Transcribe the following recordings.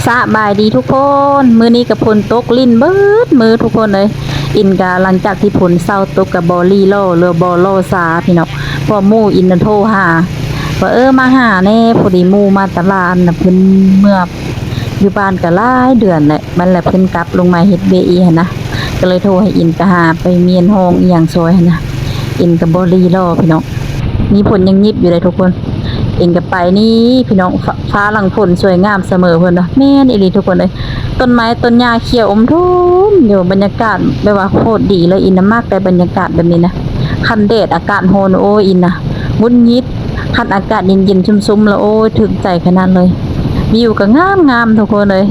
ສະບາຍດີທຸກຄົນ, ມື້ນີ້ກໍຝົນຕົກລິນເບິດມື້ທຸກຄົນເອີຍ. ອິນກໍຫຼັງຈາກທີ່ຝົນເຊົາຕົກກໍບໍ່ລີລໍ ຫຼືບໍ່ລໍຊ້າພີ່ນ້ອງ, ເພາະໝູ່ອິນນັ້ນໂທຫາວ່າ ເອີ ມາຫາແດ່, ພໍດີໝູ່ມາຕະຫຼາດນະ, ເພິ່ນເມືອ ຢູ່ບ້ານກໍຫຼາຍເດືອນແຫຼະ, ມັນແຫຼະເພິ່ນກັບລົງມາເຮັດວຽກອີກຫັ້ນນະ, ກໍເລີຍໂທໃຫ້ອິນໄປຫາ ໄປມ້ຽນຫ້ອງອີ່ຫຍັງຊ່ອຍຫັ້ນນະ. ອິນກໍບໍ່ລີລໍພີ່ນ້ອງ, ມີຝົນຍັງຫຍິບຢູ່ເດ້ທຸກຄົນ. ອິນກໍໄປນີ້ພີ່ນ້ອງ, ຟ້າ ຟ້າຫຼັງຝົນສວຍງາມສະເໝີເພິ່ນວ່າ. ແມ່ນອີ່ຫຼີທຸກຄົນເອີຍ, ຕົ້ນໄມ້ຕົ້ນຫຍ້າຂຽວອົມທຸ່ມຢູ່, ບັນຍາກາດແບບວ່າໂຄດດີເລີຍ. ອິນນະມັກໄດ໋ບັນຍາກາດແບບນີ້ນະ, ຄັນແດດອາກາດຮ້ອນ ໂອ້ຍ ອິນນະຫງຸດຫງິດ. ຄັນອາກາດເຢັນໆ ຊຸ່ມໆ ລະ ໂອ້ຍ ຖືກໃຈຂະໜາດເລີຍ. ວິວກໍງາມໆ ທຸກຄົນເອີຍ.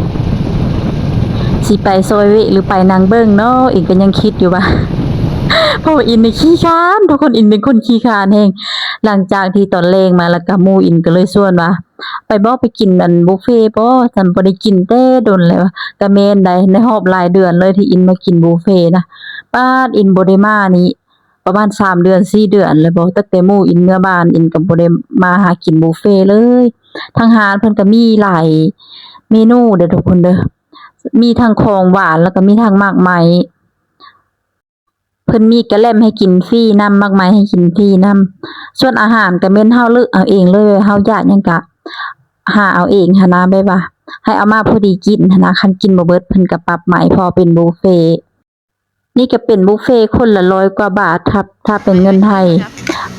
ຊິໄປຊອຍເວະ ຫຼືໄປນັ່ງເບິ່ງເນາະ, ອິນກໍຍັງຄິດຢູ່ວ່າ ເພາະວ່າອິນນີ້ຂີ້ຄ້ານທຸກຄົນ, ອິນເປັນຄົນຂີ້ຄ້ານແຮງ. ຫຼັງຈາກທີ່ຕອນແລງມາ ລະກະໝູ່ອິນກໍເລີຍຊວນວ່າ ໄປບໍ ໄປກິນອັນບຸບເຟບໍ, ສັນບໍ່ໄດ້ກິນແຕ່ດົນແລ້ວ. ກະແມ່ນໄດ໋, ໃນຮອບຫຼາຍເດືອນເລີຍທີ່ອິນມາກິນບຸບເຟນະ. ປາດ ອິນບໍ່ໄດ້ມານີ້ ປະມານສາມເດືອນສີ່ເດືອນແລ້ວບໍ, ຕັ້ງແຕ່ໝູ່ອິນເມືອບ້ານ ອິນກໍບໍ່ໄດ້ມາຫາກິນບຸບເຟເລີຍ. ທາງຮ້ານເພິ່ນກໍມີຫຼາຍເມນູເດີທຸກຄົນເດີ, ມີທັງຂອງຫວານ ແລ້ວກໍມີທັງໝາກໄມ້. ເພິ່ນມີກະແລັມໃຫ້ກິນຟຣີນຳ, ໝາກໄມ້ໃຫ້ກິນຟຣີນຳ. ສ່ວນອາຫານກໍແມ່ນເຮົາເລືອກເອົາເອງເລີຍ, ເຮົາຢາກຫຍັງກະຫາເອົາເອງຫັ້ນນະ, ແບບວ່າໃຫ້ເອົາມາພໍດີກິນຫັ້ນນະ, ຄັນກິນບໍ່ເບິດເພິ່ນກໍປັບໃໝ່ ເພາະເປັນບຸບເຟ. ນີ້ກໍເປັນບຸບເຟຄົນລະຮ້ອຍກວ່າບາດ ຖ້າ ຖ້າເປັນເງິນໄທ.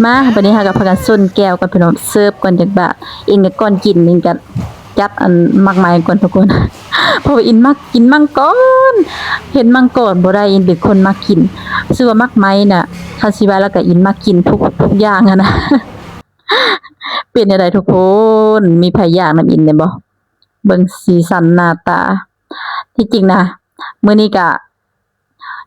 ມາ ບາດນີ້ເຮົາກໍພາກັນຊົນແກ້ວກ່ອນພີ່ນ້ອງ, ເສີບກ່ອນຈັກບາດ. ອິນກໍກ່ອນກິນ ອິນກໍຈັດອັນໝາກໄມ້ກ່ອນທຸກຄົນ, ເພາະວ່າອິນມັກກິນມັງກອນ. ເຫັນມັງກອນບໍ່ໄດ້, ອິນເປັນຄົນມັກກິນ. ຊື່ວ່າໝາກໄມ້ນະ, ຄັນຊິວ່າແລ້ວກໍອິນມັກກິນທຸກ ທຸກຢ່າງຫັ້ນນະ. ເປັນຈັ່ງໃດທຸກຄົນ, ມີໃຜຢາກນຳອິນແດ່ບໍ່? ເບິ່ງສີສັນໜ້າຕາ. ທີ່ຈິງນະ ມື້ນີ້ກະ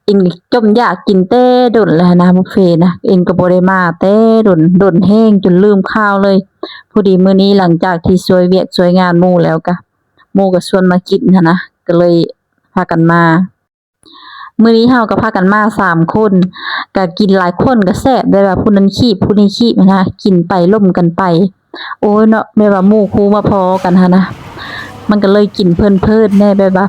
ອິນຈົ່ມຢາກກິນແຕ່ດົນແລ້ວນະ ບຸບເຟນະ, ອິນກໍບໍ່ໄດ້ມາແຕ່ດົນ ດົນແຮງຈົນລືມຂ່າວເລີຍ. ພໍດີມື້ນີ້ຫຼັງຈາກທີ່ຊ່ວຍວຽກຊ່ວຍງານໝູ່ແລ້ວກະ ໝູ່ກໍຊວນມາກິນຫັ້ນນະ, ກໍເລີຍພາກັນມາ. ມື້ນີ້ເຮົາກໍພາກັນມາສາມຄົນ, ກໍກິນຫຼາຍຄົນກໍແຊບ, ແບບວ່າຜູ້ນັ້ນຄີບຜູ້ນີ້ຄີບນະ, ກິນໄປລົມກັນໄປ. ໂອ້ຍເນາະ, ແບບວ່າໝູ່ຄູ່ມາພໍ້ກັນຫັ້ນນະ, ມັນກໍເລີຍກິນເພີນໆແດ່, ແບບວ່າ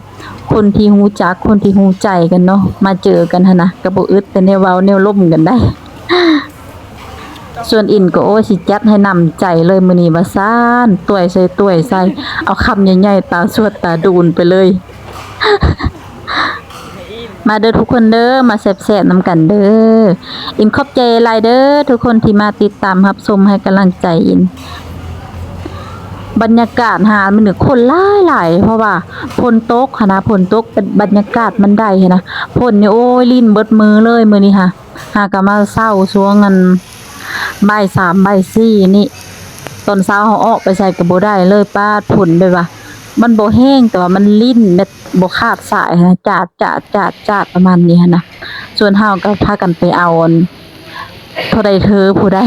ຄົນທີ່ຮູ້ຈັກ ຄົນທີ່ຮູ້ໃຈກັນເນາະ ມາເຈີກັນຫັ້ນນະ, ກໍບໍ່ອຶດແຕ່ແນວເວົ້າແນວລົມກັນໄດ໋. ສ່ວນອິນກໍ ໂອ້ຍ ຊິຈັດໃຫ້ໜຳໃຈເລີຍມື້ນີ້ວ່າຊັ້ນ, ຖ້ວຍໃສ່ຖ້ວຍໃສ່ ເອົາຄຳໃຫຍ່ໆ ຕາຊວດຕາດູນໄປເລີຍ. ມາເດີທຸກຄົນເດີ, ມາແຊບໆນຳກັນເດີ. ອິນຂອບໃຈຫຼາຍເດີທຸກຄົນທີ່ມາຕິດຕາມຮັບຊົມໃຫ້ກຳລັງໃຈອິນ. ບັນຍາກາດຮ້ານມື້ນີ້ຄົນຫຼາຍໆ ເພາະວ່າຝົນຕົກຫັ້ນນະ, ຝົນຕົກ ບັນຍາກາດມັນໄດ້ຫັ້ນນະ. ຝົນນີ້ ໂອ້ຍ ລິນເບິດມື້ເລີຍມື້ນີ້ຫາ, ຫາກໍມາເຊົາຊ່ວງອັນ ບ່າຍສາມ ບ່າຍສີ່ນີ້, ຕອນເຊົ້າເຮົາອອກໄປໃສກໍບໍ່ໄດ້ເລີຍ. ປາດ ຝົນແບບວ່າ ມັນບໍ່ແຮງ ແຕ່ວ່າມັນລິນແບບບໍ່ຂາດສາຍຫັ້ນນະ, ຈາດ ຈາດ ຈາດ ຈາດ ປະມານນີ້ຫັ້ນນະ. ສ່ວນເຮົາກໍພາກັນໄປເອົາອັນ ພໍໄດ້ເທີຜູ້ໃດ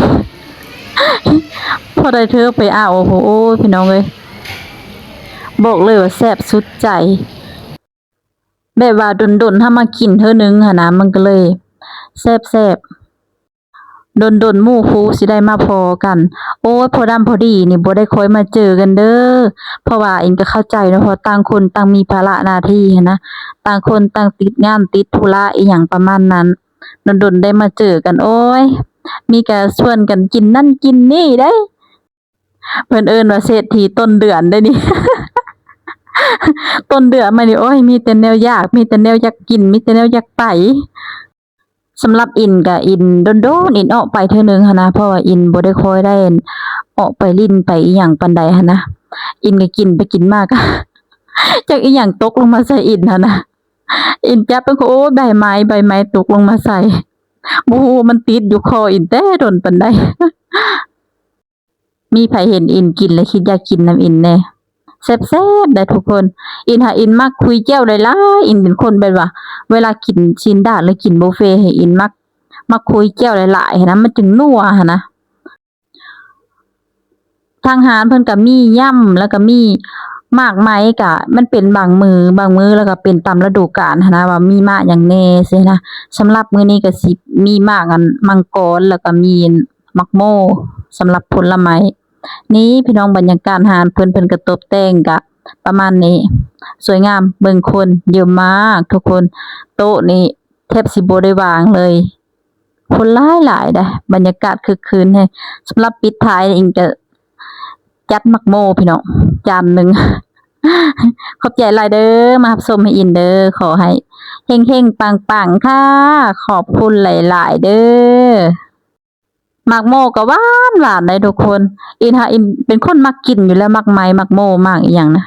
ພໍໄດ້ເທີໄປເອົາ. ໂອ້ໂຫ ໂອ້ຍ ພີ່ນ້ອງເອີຍ ບອກເລີຍວ່າແຊບສຸດໃຈ. ແບບວ່າດົນໆ ເຮົາມາກິນເທື່ອໜຶ່ງຫັ້ນນະ, ມັນກໍເລີຍແຊບໆ. ດົນໆ ໝູ່ຄູ່ຊິໄດ້ມາພໍ້ກັນ. ໂອ້ຍ ພໍດຳພໍດີນີ້ບໍ່ໄດ້ຄ່ອຍມາເຈີກັນເດີ, ເພາະວ່າເອງກໍເຂົ້າໃຈເນາະ, ເພາະຕ່າງຄົນຕ່າງມີພາລະໜ້າທີ່ຫັ້ນນະ, ຕ່າງຄົນຕ່າງຕິດງານຕິດທຸລະອີ່ຫຍັງປະມານນັ້ນ, ດົນໆ ໄດ້ມາເຈີກັນ. ໂອ້ຍ ມີກະຊວນກັນກິນນັ້ນກິນນີ້ໄດ໋. ເພິ່ນເອີ້ນວ່າເສດຖີຕົ້ນເດືອນໄດ໋ນີ້. ຕົ້ນເດືອນມານີ້ ໂອ້ຍ ມີແຕ່ແນວຢາກ ມີແຕ່ແນວຢາກກິນ ມີແຕ່ແນວຢາກໄປ. ສຳລັບອິນກະ ອິນດົນໆ ອິນອອກໄປເທື່ອໜຶ່ງຫັ້ນນະ, ເພາະວ່າອິນບໍ່ໄດ້ຄ່ອຍໄດ້ອອກໄປຫຼິ້ນໄປອີ່ຫຍັງປານໃດຫັ້ນນະ. ອິນກະກິນໄປກິນມາກະ ຈັກອີ່ຫຍັງຕົກລົງມາໃສ່ອິນຫັ້ນນະ. ອິນຈັບເບິ່ງ ໂອ້ຍ ໃບໄມ້ ໃບໄມ້ຕົກລົງມາໃສ່. ບໍ່ຮູ້ວ່າມັນຕິດຢູ່ຄໍອິນແຕ່ດົນປານໃດ. ມີໃຜເຫັນອິນກິນແລ້ວຄິດຢາກກິນນຳອິນແດ່? ແຊບໆ ໄດ໋ທຸກຄົນ. ອິນຫາ ອິນມັກຄຸຍແຈ່ວຫຼາຍໆ, ອິນເປັນຄົນແບບວ່າ ເວລາກິນຊີ້ນດາດ ຫຼື ກິນບຸບເຟ ໃຫ້ອິນມັກ ມັກຄຸຍແຈ່ວຫຼາຍໆ ຫັ້ນນະ, ມັນຈຶ່ງນົວຫັ້ນນະ. ທາງຮ້ານເພິ່ນກໍມີຢຳ ແລ້ວກໍມີໝາກໄມ້, ກະມັນເປັນບາງມື້ ບາງມື້ ແລ້ວກໍເປັນຕາມລະດູການຫັ້ນນະ ວ່າມີໝາກຫຍັງແດ່ຊີ້ນະ. ສຳລັບມື້ນີ້ກໍຊິມີໝາກອັນມັງກອນ ແລ້ວກໍມີໝາກໂມ ສຳລັບຜົນລະໄມ້. ນີ້ພີ່ນ້ອງ ບັນຍາກາດຮ້ານເພິ່ນ ເພິ່ນກໍຕົບແຕ່ງ ກະ ປະມານນີ້ ສວຍງາມ ເບິ່ງຄົນເຢີະມາກທຸກຄົນ ໂຕະນີ້ແທບຊິບໍ່ໄດ້ວາງເລີຍ ຄົນຫຼາຍໆເດ້ ບັນຍາກາດຄຶກຄື້ນແຮງ. ສຳລັບປິດທ້າຍອິນກະຈັດໝາກໂມພີ່ນ້ອງ ຈານໜຶ່ງ ຂອບໃຈຫຼາຍເດີ ມາຮັບຊົມໃຫ້ອິນເດີ ຂໍໃຫ້ເຮັງໆປັງໆ ຄ່ະ ຂອບຄຸນຫຼາຍໆເດີ. ໝາກໂມກໍຫວານໆໄດ໋ທຸກຄົນ ອິນຫາ ອິນເປັນຄົນມັກກິນຢູ່ແລ້ວ ໝາກໄມ້ ໝາກໂມ ໝາກອີ່ຫຍັງນະ.